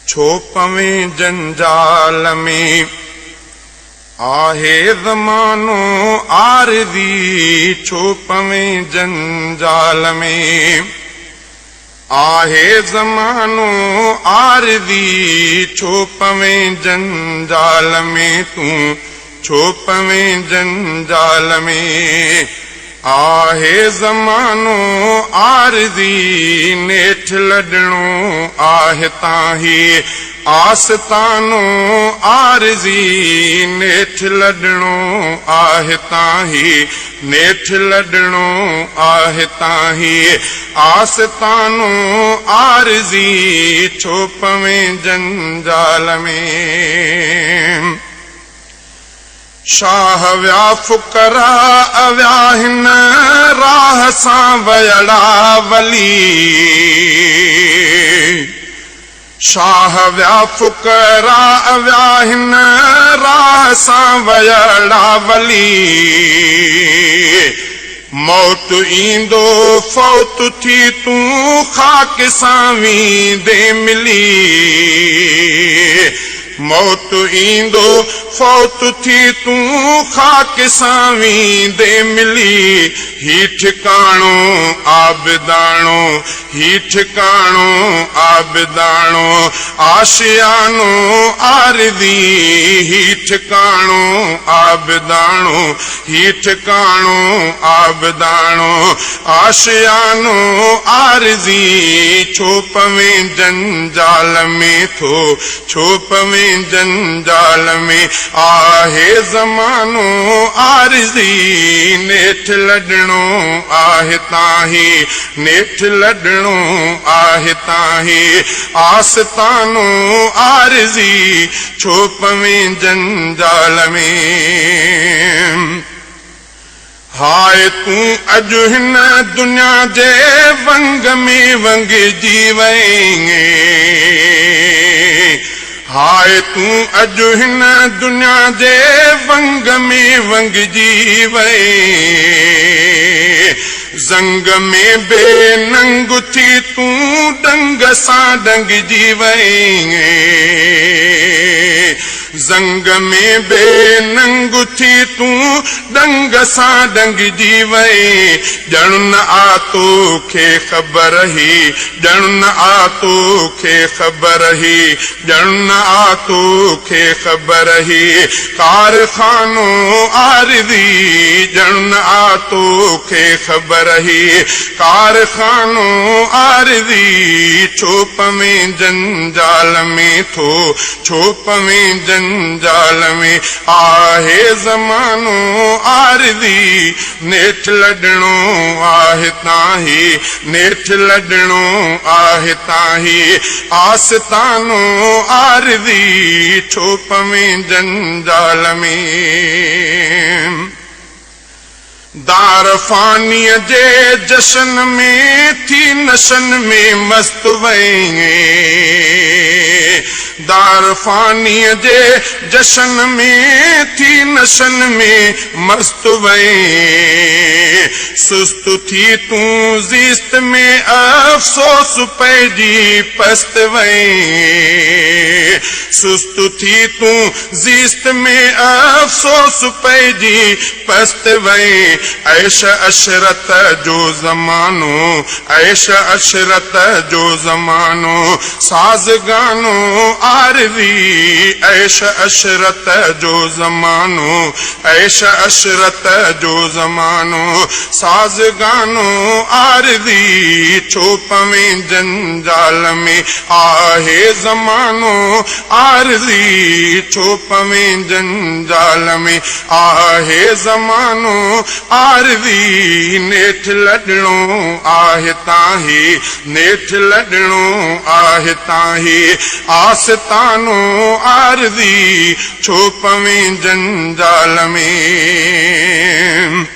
ڇو پوين جنجال ۾؟ آهي زمانو عارضي، ڇو پوين جنجال ۾؟ آهي زمانو عارضي، ڇو پوين جنجال ۾ تون، ڇو پوين جنجال ۾؟ آهي زمانو عارضي، نيٺ لڏڻو آهي تان هي آستانو عارضي، نيٺ لڏڻو آهي تان هي، نيٺ لڏڻو آهي تان هي آستانو عارضي، ڇو پوين جنجال ۾؟ شاهه ويا فقراء ويا هن راهه سان ويڙا ولي، شاهه ويا فقراء ويا هن راهه سان ويڙا ولي، موت ايندو فوت ٿي تون خاڪ سان ويندين ملي، موت ايندو فوت ٿي تون خاڪ سان ويندين ملي، هي ٺڪاڻو آبداڻو، هي ٺڪاڻو آبداڻو، آشيانو عارضي، هي ٺڪاڻو آبداڻو، هي ٺڪاڻو آبداڻو، آشيانو عارضي، ڇو پوين جنجال ۾ ٿو، ڇو پوين جنجال ۾؟ آهي زمانو عارضي، نيٺ لڏڻو آهي تان هي، نيٺ لڏڻو آهي تان هي آستانو عارضي، ڇو پوين جنجال ۾؟ هاء تون اڄ هن دنيا جي ونگ ۾ ونگجي وئين، هاء تون اڄ هن دنيا جي ونگ ۾ ونگجي وئين، زنگ ۾ بي ننگ ٿي تون ڏنگ سان ڏنگجي وئين، زنگ ۾ بي ننگ ٿي تون ڏنگ سان ڏنگجي وئين، ڄڻ نه آ توکي خبر هي، ڄڻ نه آ توکي خبر هي، ڄڻ نه آ توکي خبر هي ڪارخانو عارضي، ڄڻ نه آ توکي خبر هي ڪارخانو عارضي، ڇو پوين جنجال ۾ ٿو، ڇو پوين جنجال ۾؟ آهي زمانو عارضي، نيٺ لڏڻو آهي تان هي، نيٺ لڏڻو آهي تان هي آستانو عارضي، ڇو پوين جنجال ۾؟ دار فانيء جي جشن ۾ ٿي نشن ۾ مست وئين، دار فانيء جي جشن ۾ ٿي نشن ۾ مست وئين، سست ٿي تون زيست ۾ افسوس پئجي پست وئين، سست ٿي تون زيست ۾ افسوس پئجي پست وئين، عيش عشرت جو زمانو، عيش عشرت جو زمانو، ساز گانو عارضي، عيش عشرت جو زمانو، عيش عشرت جو زمانو، ساز گانو عارضي، ڇو پوين جنجال ۾؟ آهي زمانو عارضي، ڇو پوين جنجال ۾؟ آهي زمانو عارضي، نيٺ لڏڻو آهي تان هي، نيٺ لڏڻو آهي تان هي آستانو عارضي، ڇو پوين جنجال ۾؟